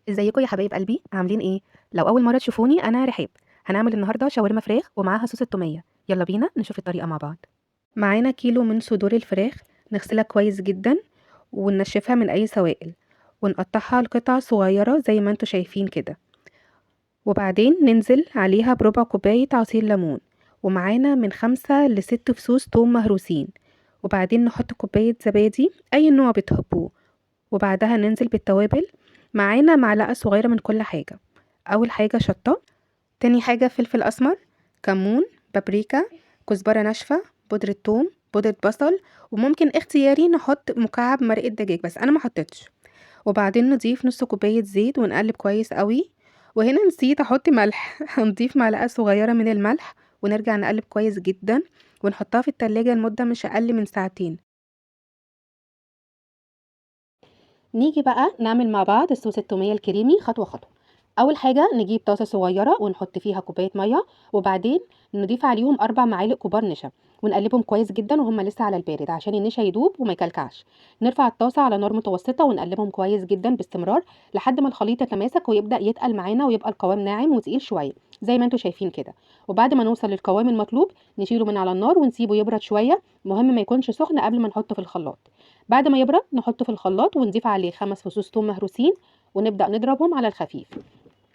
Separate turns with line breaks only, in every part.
ازيكم يا حبايب قلبي؟ عاملين ايه؟ لو اول مرة تشوفوني انا رحاب. هنعمل النهارده شاورما فراخ ومعاها صوص التوميه. يلا بينا نشوف الطريقة مع بعض. معانا كيلو من صدور الفراخ، نغسلها كويس جدا وننشفها من اي سوائل، ونقطعها لقطع صغيرة زي ما انتم شايفين كده. وبعدين ننزل عليها بربع كوباية عصير ليمون، ومعانا من 5 ل6 فصوص توم مهروسين. وبعدين نحط كوباية زبادي اي نوع بتحبوه، وبعدها ننزل بالتوابل. معانا معلقه صغيرة من كل حاجة. اول حاجة شطه، تاني حاجة فلفل اسمر، كمون، بابريكا، كزبره ناشفة، بودره ثوم، بودره بصل، وممكن اختياري نحط مكعب مرقه دجاج بس انا ما حطيتش. وبعدين نضيف نص كوباية زيت ونقلب كويس قوي. وهنا نسيت احط ملح هنضيف معلقه صغيرة من الملح ونرجع نقلب كويس جدا، ونحطها في التلاجة لمدة مش اقل من ساعتين. نيجي بقى نعمل مع بعض الصوص التوميه الكريمي خطوة خطوة. اول حاجة نجيب طاسه صغيرة ونحط فيها كوباية مية، وبعدين نضيف عليهم 4 معالق كبار نشا، ونقلبهم كويس جدا وهم لسه على البارد عشان النشا يدوب وما يكلكعش. نرفع الطاسه على نار متوسطه ونقلبهم كويس جدا باستمرار لحد ما الخليط يتماسك ويبدا يتقل معانا ويبقى القوام ناعم وتقيل شوية زي ما انتم شايفين كده. وبعد ما نوصل للقوام المطلوب نشيله من على النار ونسيبه يبرد شوية، مهم ما يكونش سخن قبل ما نحطه في الخلاط. بعد ما يبرد نحطه في الخلاط ونضيف عليه 5 فصوص ثوم مهروسين، ونبدا نضربهم على الخفيف.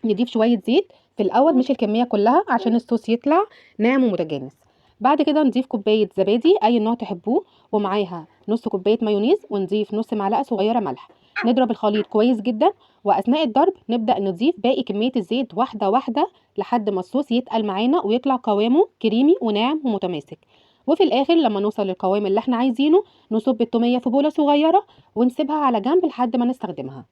نضيف شوية زيت في الاول، مش الكمية كلها عشان الصوص يطلع ناعم ومتجانس. بعد كده نضيف كوباية زبادي اي نوع تحبوه، ومعاها نص كوباية مايونيز، ونضيف نص معلقه صغيرة ملح. نضرب الخليط كويس جدا، واثناء الضرب نبدا نضيف باقي كمية الزيت واحدة واحدة لحد ما الصوص يتقل معانا ويطلع قوامه كريمي وناعم ومتماسك. وفي الاخر لما نوصل للقوام اللي احنا عايزينه نصب التوميه في بوله صغيرة ونسيبها على جنب لحد ما نستخدمها.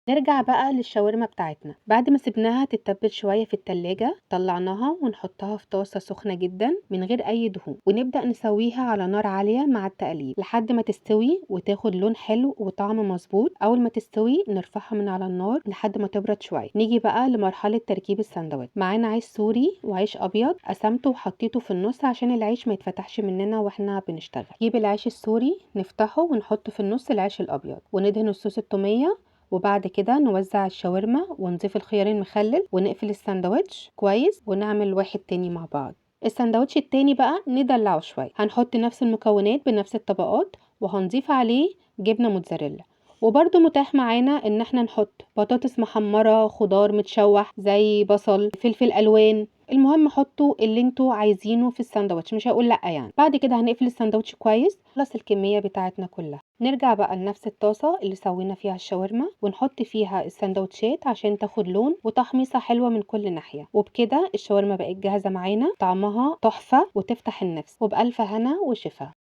نرجع بقى للشاورما بتاعتنا. بعد ما سيبناها تتبل شوية في التلاجة طلعناها ونحطها في طاسة سخنة جدا من غير اي دهون، ونبدأ نسويها على نار عالية مع التقليب لحد ما تستوي وتاخد لون حلو وطعم مظبوط. اول ما تستوي نرفعها من على النار لحد ما تبرد شوية. نيجي بقى لمرحلة تركيب الساندوتش. معانا عيش سوري وعيش ابيض، قسمته وحطيته في النص عشان العيش ما يتفتحش مننا واحنا بنشتغل. نجيب العيش السوري نفتحه ونحط في النص العيش الابيض، وندهن الصوص التومية، وبعد كده نوزع الشاورما ونضيف الخيار المخلل ونقفل الساندوتش كويس ونعمل واحد تاني مع بعض. الساندوتش التاني بقى ندلعه شوية، هنحط نفس المكونات بنفس الطبقات وهنضيف عليه جبنة موتزاريلا. وبرده متاح معانا ان احنا نحط بطاطس محمرة، خضار متشوح زي بصل، فلفل الوان، المهم حطوا اللي انتوا عايزينه في الساندوتش، مش هقول لا يعني. بعد كده هنقفل الساندوتش كويس. خلص الكمية بتاعتنا كلها. نرجع بقى لنفس الطاسة اللي سوينا فيها الشاورما ونحط فيها الساندوتشات عشان تاخد لون وتحميصة حلوة من كل ناحية. وبكده الشاورما بقت جاهزة معانا، طعمها تحفة وتفتح النفس، وبألف هنا وشفا.